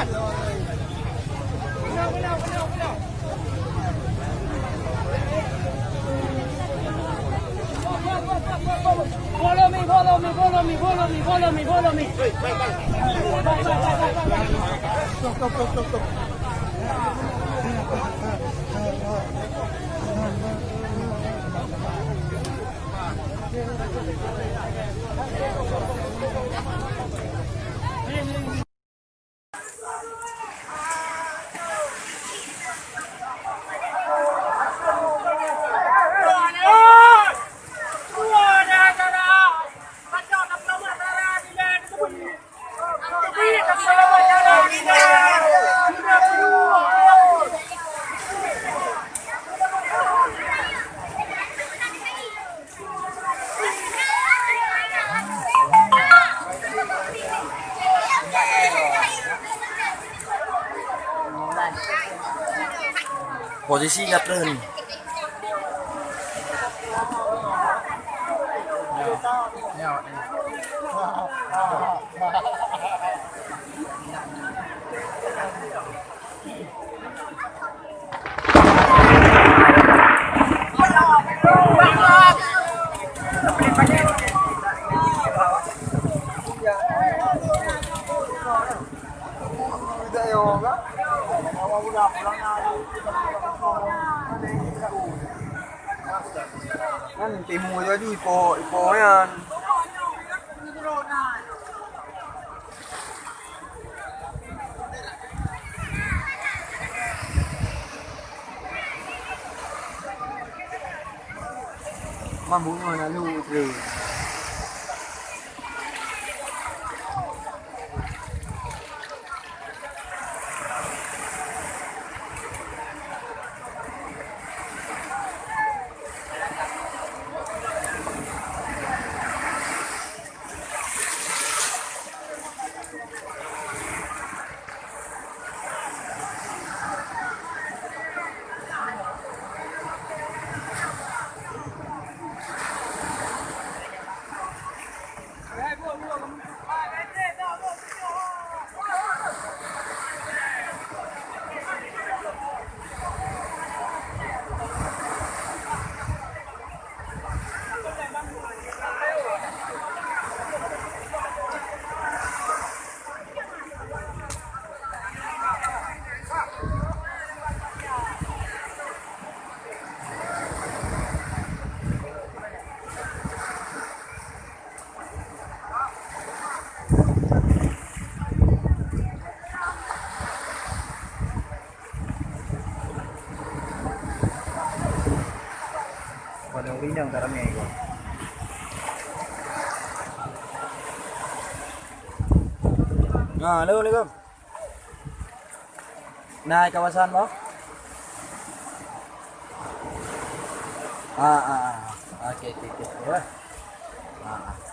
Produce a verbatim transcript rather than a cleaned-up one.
Follow me, follow me, follow me, follow me, follow me, follow me. Posisi nggak turun. Kan timu laju ipo, ipo nyan. Mambu nyoe na lu, Tru. Padang Pinang tak ramai ke? Ha, assalamualaikum. Nah, kawasan boh? Ah, ah, ah. Okey, okey, okey. Ya. Ah, ah.